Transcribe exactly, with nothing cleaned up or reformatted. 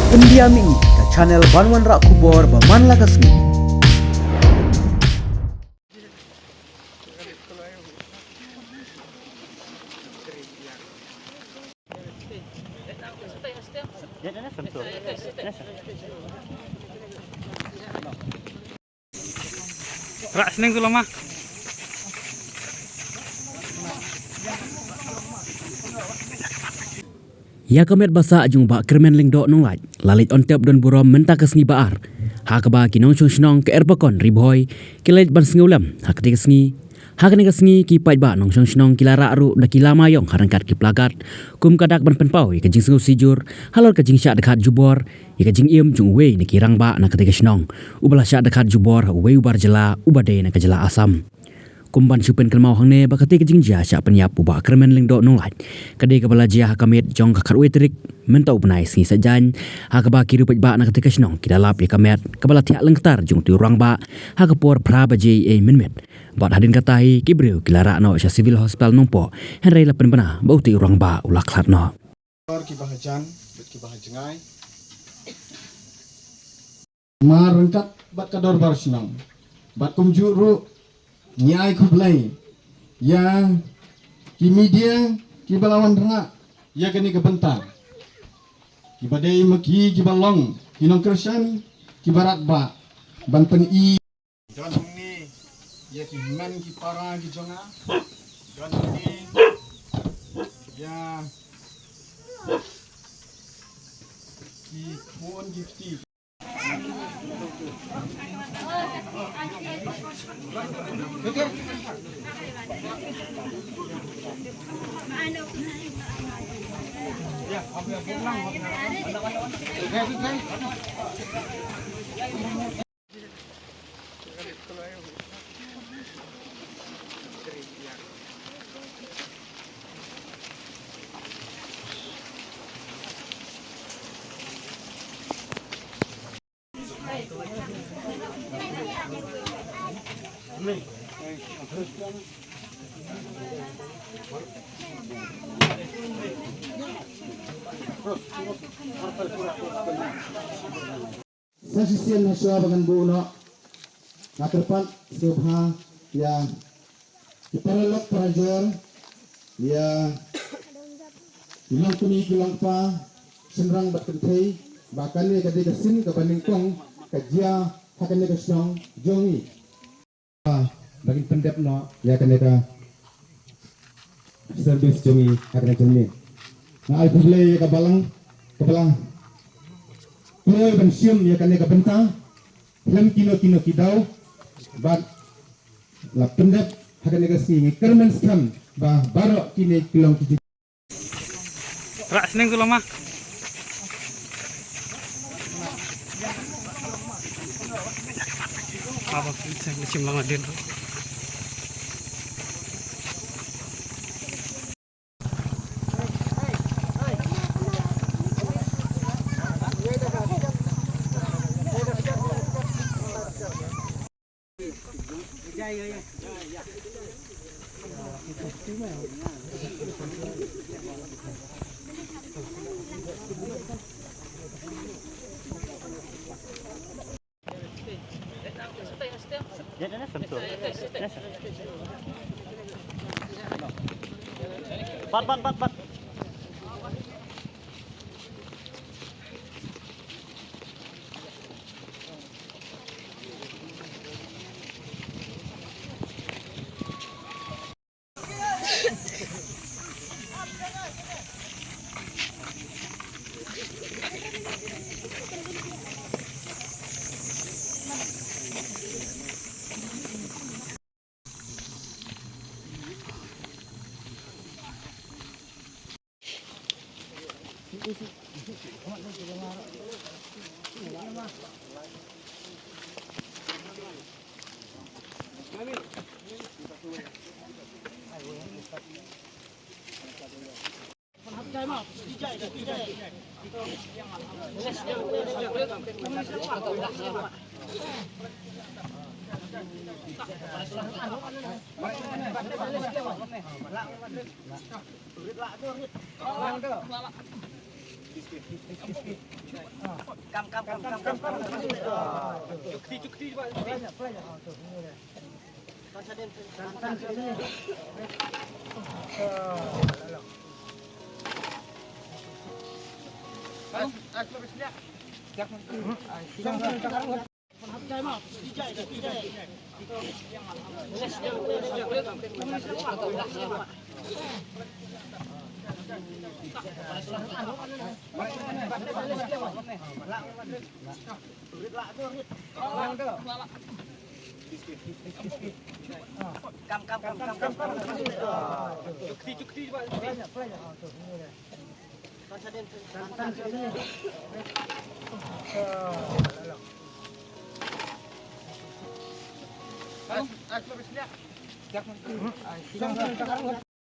Pyndiam ïa ngi ka channel ban wanrah khubor ba man la ka sngi. Rah shnong tu lama. Ïa ka met ba sah jong u Bah Kyrmen Lyngdoh Nonglait la leit on tep don burom mynta ka sngi ba ar, ha kaba ki nongshong shnong ka Erpakon Ri Bhoi ki la leit ban sngewlem ha katei ka sngi. Ha kane ka sngi ki paidbah nongshong shnong ki la rah ruh da ki lama ïong ha ryngkat ki plakat kum ka dak ban pynpaw ïa ka jingsngew sijur halor ka jingshah dkhot jubor ïa ka jingim jong uwei na ki rangbah na katei ka shnong uba la shah dkhot jubor ha uwei u bar jylla uba dei na ka jylla Assam. Kum ban shu pynkynmaw hangne ba katei ka jingjia shah pynïap u Bah Kyrmen Lyngdoh Nonglait ka dei kaba la jia ha ka miet jong ka khatwei tarik mynta u bnai sngi Saitjaiñ, ha kaba ki riew paidbah na katei ka shnong ki la lap ïa ka met kaba la thiah lyngktar jong utei u rangbah ha ka por phra baje ei mynmiet. Bad hadien kata hi ki briew ki la rah noh sha Civil Hospital Nongpoh, hynrei la pynbna ba utei u rangbah u la khlad noh. Kiba hajan bad kiba hajngai, mar ryngkat bad ka dorbar shnong. Bad kumjuh ruh ngi ai khublei ïa ki media kiba la wanrah ïa kane ka bynta, kiba dei ma ki kiba long ki nongkyrshan kiba radbah ban pyni. Don hangne ïa ki hynmen ki para ki jong nga. Don hangne ïa ki khun ki kti. Sa shisien hashwa ba ngan buh noh, nga kyrpad sngewbha ïa ki paralok parajor, ïa ki longkmie ki longkpa, shynrang bad kynthei, ba kane ka dei ka sien kaba nyngkong ka jia ha kane ka shnong jong ngi. Ba kin pyndep noh ïa kane ka service jong ngi ha kane ka jingmut. Nga ai khublei ïa ka balang, ka balang kloi ban shim ïa kane ka bynta. Khlem kino kino ki daw bad la pyndep ha kane ka sngi. Ngi kyrmen skhem ba baroh kine ki long ki Rah shnong tu lama. Apa pun lama din tu. Bat, bat, bat, bat. Kam, kam, kam, kam, kam, kam. Chukti, chukti, chukti. Kam, kam, kam, kam, kam. Chukti, chukti.